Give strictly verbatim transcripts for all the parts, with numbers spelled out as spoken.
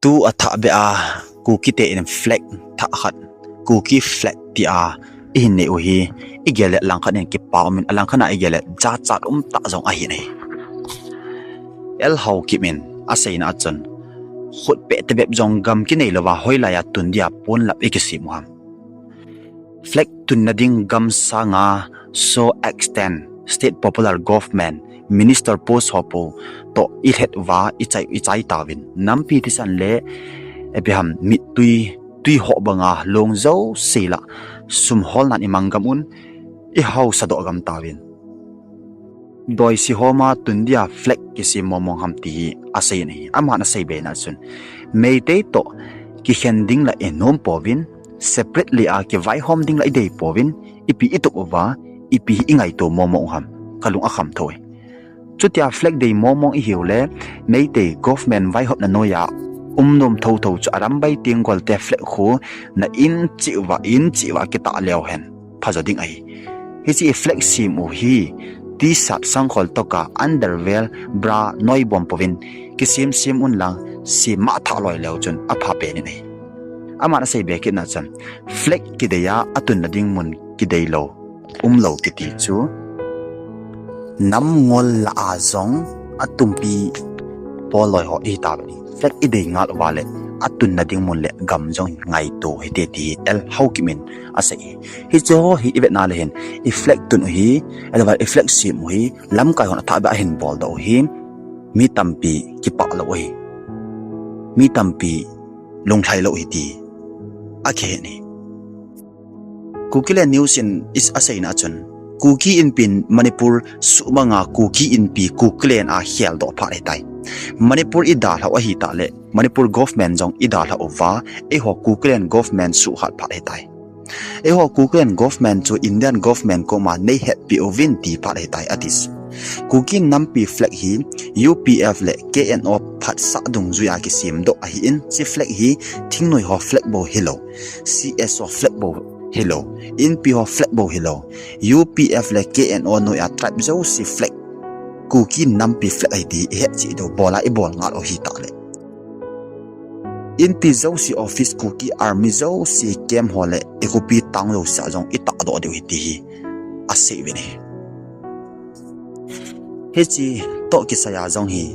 Tu athah beh a, Kuki te in flag thah khat, Kuki flag tia ihin nei u hi, igel le langkhat in kipa umin, alangkhat a igel le jachat umtah jong ahi nei. L Haokip in aseina achun, khutpeh tebep jong gam kinei louva hoilai a tun dia ponlap ikisem u ham. Flag tunna ding gam sanga so extend state popular government minister post ho po toh ilhet uva ichai, ichai tauvin. Nampi thisan le ipi ham mittui, tui ho banga long jouse lah sum holnan imang gam un, ihaosa doh gam tauvin. Doisi homa tun dia flag kisem mong mong ham ti hi asei in ahi. Aman asei bena chun, Meitei toh kikhen ding lah inom pouvin, separately a kivaihom ding lah idei pouvin, ipi itup uva, ipi hi ingaito mong mong u ham, kalung akham thou e. Chutia flag dei mong mong ihiu le, Meitei government vaihopna noiya um nom thou thou chu arambai Tenggol te flag khu na in cheh uva, in cheh uva kitah leu hen phajo ding ahi. Hiche i flag sem u hi T-shirt, sangkhol, toka, underwear, bra, noi bom pouvin kisem sem un lang, sem mah thah loi leu chun apha pen in ahi. Aman asei be kitna chun, flag kidei a atunna ding mun kidei lou, umlou kiti chu nam ngol lah a jong atumpi pol loi ho ihi tauvin ahi. Flag idei ngal uva le atunna ding mun le gam jong ngaito hite ti hi L Haokip in asei e. Hiche ho hi ivetna le hin, i flag tun u hi, ahilou le i flag sem u hi, lamkai hon athah beh a ahin boldoh u hi, mi tampi kipah lou u hi, mi tampi lunglhai lou u hi ti akihen ahi. Kukiland News in aseina achun, Kuki Inpi in Manipur suhmang a Kuki Inpi Kukiland a kheldoh phat ahitai. Manipur idalhah u ahitah le, Manipur government jong idalhah uva, eiho Kukiland government suhhat phat ahitai. Eiho Kukiland government chu Indian government koma neihetpeh uvin ti phat ahitai ati. Kuki nampi flag hi U P F le K N O phatsah dungjuiya kisemdoh ahin, hiche flag hi thingnoi ho flag bou hilou, C S O flag bou hilou, Inpi ho flag bou hilou, U P F le K N O noiya tribe jouse flag, Kuki nampi flag ahi ti ihetcheh diu, bol a ibol ngal u hitah le. Inpi jouse office, Kuki army jouse camp ho le ikhopi town jouse a jong itahdoh diu ahi ti hi asei uvin ahi. Hiche toh kisaiya jong hi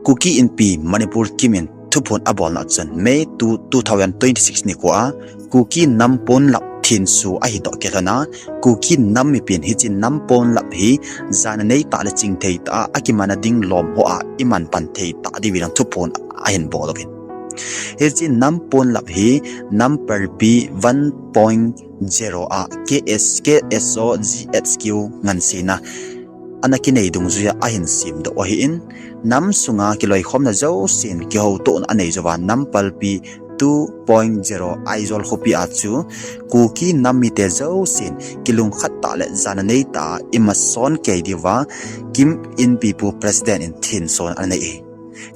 Kuki Inpi Manipur kimin thuphon abolna chun May two, two thousand twenty-six nikhoa Kuki nam ponlap thenso ahidoh kilhona, Kuki nam mipin hiche nam ponlap hi jana neitah le chingtheitah a akimanna ding lom hoa imanpan theitah diuvin thuphon ahin bol uvin. Hiche nam ponlap hi nam palpi one point zero a K S, K S O G H Q ngansena ana kinei dungjuiya ahin semdoh u ahin, nam sunga kiloikhomna jousen kihoutohna anei jouva nam palpi two point zero Aizawl khopi a chu Kuki nam mite jousen kilungkhat tah le jana neitah a imason kei diuva Kim Inpi pu President in thenson anei e.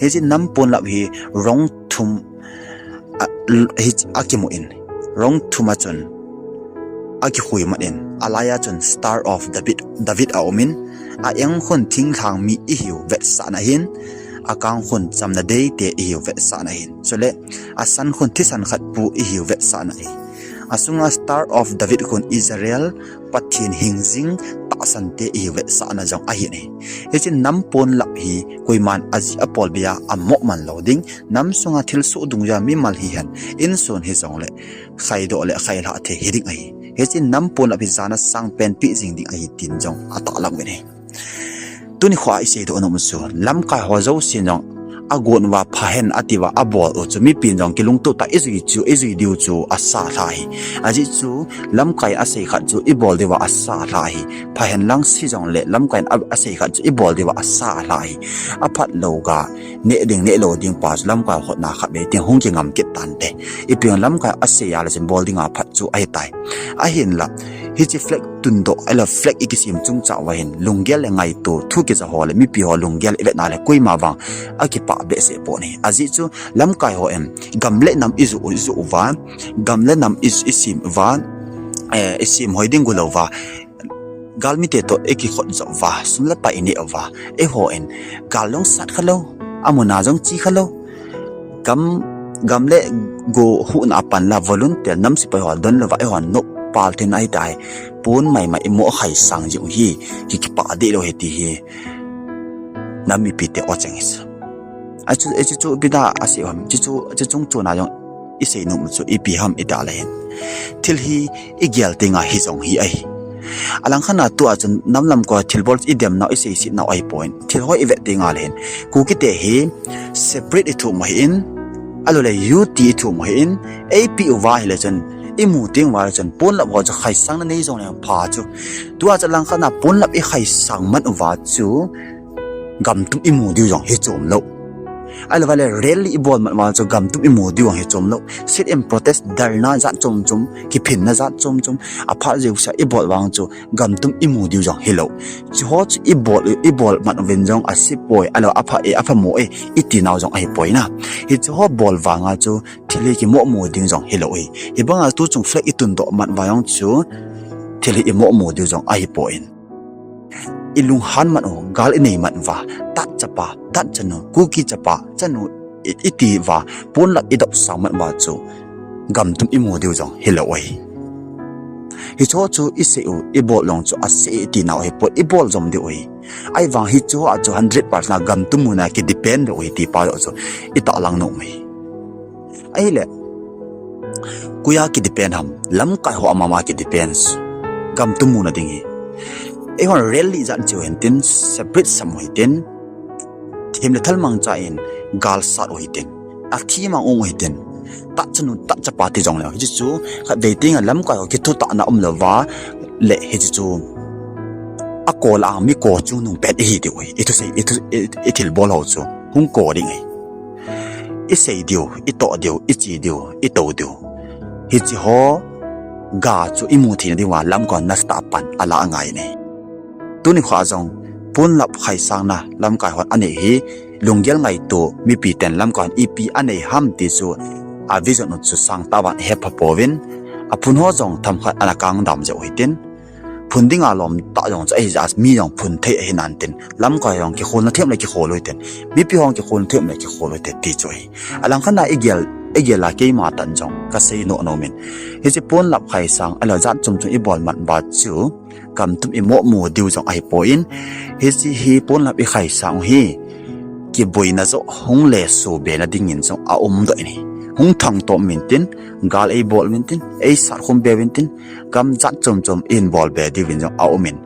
Hiche nam ponlap hi rong thum a, hi, akimun, rong thum a chun akikhui man in, alaiya chun Star of David, David aumin, a-eng khun thinglhang mi ihiu vetsahna ahin, akang khun chamna deite ihiu vetsahna ahin, chule asan khun thisan khat pu ihiu vetsahna ahi. Asunga Star of David khun Israel Pathen hingjing tahsante ihiu vetsahna jong ahin ahi. Hiche nam ponlap hi koiman ajeh apolbe a amoh man lou ding, nam sunga thilsoh dungjuiya mimal hihen, insung hijongle khaidoh le khailhah thei hiding ahi. Hiche nam ponlap hi jana sangpen peh jing ding ahi tin jong atahlang uvin ahi. Tuni khoa iseidoh nom u chu, lamkai ho jousen jong agon uva phahen atiuva abol u chu mipin jong kilungtoh tah a ijui chu, ijui diu chu asa lha ahi. Ajeh chu lamkai asei khat chu ibol diuva asa lha ahi. Phahen lang se jongle lamkai in a, asei khat chu ibol diuva asa lha ahi. Aphat lou ga, neh ding neh lou ding pa chu lamkai hotna khatvei teng hung kingam kit tante. Ipi jong lamkai asei a le chun bol dinga phat chu ahitai. Ahinla, hiche flag tundoh, ahilou flag ikisem chungchang uva hin lunggel le ngaito thu kija ho le mipi ho lunggel ivetna le koima vang akipah behseh pon ahi. Ajeh chu lamkai hon gam le nam ijoh, ijoh uva, gam le nam i, isem uva, eh, isem hoi ding gulouva, galmite toh ikikhot joh uva, sum le pai ineh uva, eihon gal jong sat khalou, amuna jong che khalou, Gam, gam le go huhna a pan la volunteer nam sepai ho don louva eihon nop pal thei na ahitai. Pon maimai imo khaisang jing u hi, ki kipah deh lou hi ti hi nam mipi te o cheng hi. Achu, achu chu bida asei ham, chu chu, chu chung chu na jong isei nom chu ipi ham iti le hin. Thil hi igel tenga hi jong hi ahi. Alangkhat na tua chun namlam ko thilbol idem nau isei sit nau ahi poi. Thil ho ivet tenga le hin. Kuki te hi separate ithu mo hin. Alou le U T ithu mo hin. A P uva hi le chun imu teng uva le chun ponlap ho chu khaisang na nei jong le pha chu. Tua chu alangkhat na ponlap ikhaisang man uva chu gam tum imu diu jong hi chom lou. Ahilou le rally ibol man uva chu gam tum imu diu jong hi chom lou. Sit in protest, dharna jat chom chom, kiphinna jat chom chom, apha jeu sa ibol vang chu gam tum imu diu jong hi lou. Chu ho chu ibol, ibol man uvin jong asi poi, ahilou apha e, apha mo e, iti nau jong ahi poi na. Hi chu ho bol vanga chu thil hi kimo mo ding jong hi lou e. Hi banga tu chung flag itun doh man uva jong chu thil hi imo mo diu jong ahi poi. Ilunghan man u, gal inei man uva, tat chapa, tat chanu, Kuki chapa, chanu, i, iti uva, ponlap idop sang man uva chu, gam tum imu diu jong hi lou ahi. Hi chu chu isei u, ibol long chu asei iti nau ahi poi, ibol jom diu ahi. Ahivang hi chu a chu hundred percent a gam tum muna ki depend diu ahi ti pa chu, itahlang nom ahi. Ahile, koia ki depend ham, lamkai ho amama ki depends. Gam tum muna ding hi. Eihon rally jat cheu hin tin, separate sam u hi tin, thim le thal mangcha in, gal sat u hi tin, athi mang ung u hi tin, tat chanu, tat chapa ti jong le, hi chu, khatvei tenga lamkai ho kithutahna um louva, le hi chu, akol ang mi ko chungnung pen ihi diu hi, ithu sei, ithu, i, ithilbol ho chu, hung ko ding hi. Isei diu, itoh diu, iche diu, itou diu. Hiche ho ga chu imu theina diuva lamkai hon nasatah a pan ala angai e. Tuni kho jong ponlap khaisangna lamkai hon anei hi lunggel ngaito mipi ten lamkai hon ipi anei ham ti chu a vision u chu sangtah a hetpha pouvin aphun ho jong themkhat ana kangdam jeh u hitin. Phun dinga lom tah jong chu ahi jeh a mi jong phun thei ahi nan tin. Lamkai jong kikholna them le kikhol u hitin. Mipi hon kikholna them le kikhol u hitin ti chu ahi. Alangkhat na igel, igel a keima tan jong kasei nom nom in. Hiche ponlap khaisang ahilou jat chom chom ibol man uva chu gam tum imo mo diu jong ahi poi. Hiche hi ponlap ikhaisang u hi kiboina joh hung le so be na dingin jong aum doh in ahi. Hung thangtom uvin tin, gal eibol uvin tin, eisat khum be uvin tin, gam jat chom chom ihin bol be diuvin jong aum in.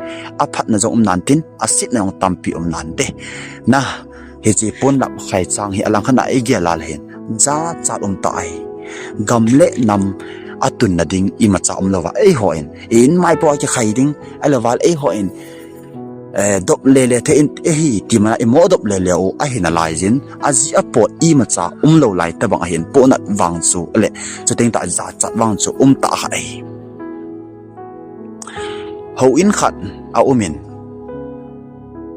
Aphatna jong um nan tin, asetna jong tampi um nante. Na, hiche ponlap khaisang hi alangkhat na igel a le hin, jachat um tah ahi. Gam le nam atunna ding imacha um louva, eihon, i-in maipo a kikhai ding, ahilou le eihon, eh, dop lele thei in, ehi, ti mana imo dop lele u, ahi nalai jin, aji apot imacha um lou lai tabang ahin, pohnat vang chu, le, chuteng tah jachat vang chu, um tah khat ahi. Houin khat aum in,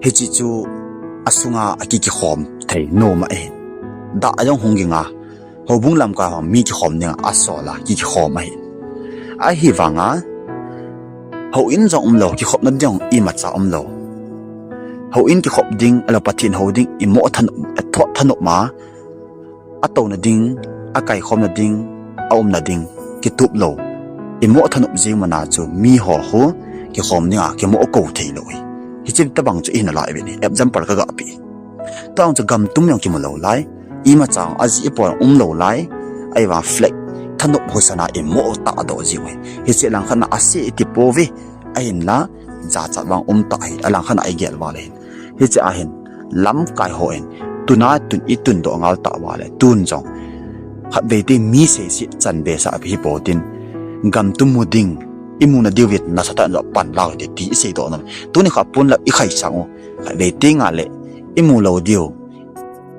hiche chu asunga aki kikhom thei nom ahi. Dah jong hung ging a, houbung lamkai hon mi kikhom dinga asol a ki kikhom ahi. Ahivanga, houin jong um lou, kikhopna ding jong imacha um lou. Houin kikhop ding, ahilou Pathen hou ding, imo thanop, tho thanop ma, atouna ding, akaikhomna ding, aumna ding, kitup lou. Imo thanop jing mana chu miho khu kikhom dinga kimo kou thei lou hi. Hiche tabang chu ihin nalai uvin ahi. Example kaga pe. Tua chu gam tum jong kimu lou lai. Imacha aji ipo um lou lai. Ahivang flag thanop husana imo tah doh jiu hi. Hiche langkhat na ase iti pouve. Ahinla, jachat vang um tah hi. Alangkhat na igel uva le hin. Hiche ahin, lamkai hon, tuna tun itun doh ngal tah uva le, tun jong. Khatvei te mi seiset chan be sa ahi pou tin, gam tum mu ding, imuna diu vin nasatah in jong pan lau hite ti isei doh nom. Tuni kho ponlap ikhaisang u, khatvei tenga le, imu lou diu.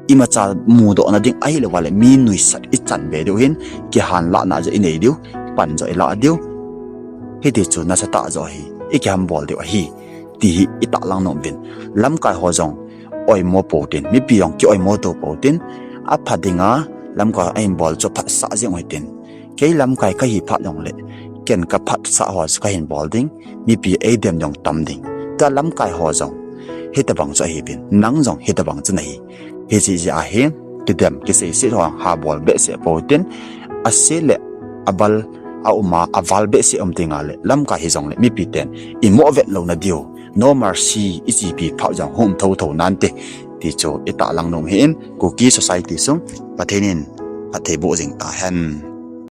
Imacha mudohna ding ahilou vale, mi nuisat ichan be diu hin, kihanlahna jong inei diu, pan jong ilah diu. Hiti chu nasatah jong hi, ikihambol diu ahi, ti hi itahlang nom uvin. Lamkai ho jong oimo pou tin, mipi jong kioimo to pou tin, apha dinga, lamkai ahin bol chu phatsah jeng u hitin. Kei lamkai kahi phat jongle, ken kaphatsah ho chu kahin bol ding, mipi eidem jong tam ding. Tua lamkai ho jong, hitabang chu ahiuvin, nang jong hitabang chu nahi. Hiche jeh ahi, kidem, kiseiset ho ha bol behseh pou tin, ase le abal a um a, aval behseh um tinga le, lamkai hijongle mipi ten imoh vet louna diu, no mercy ichipi phat jong hung um thotho nante, ti chu itahlang nom hi in, Kuki society sung Pathen in atheiboh jing tahen.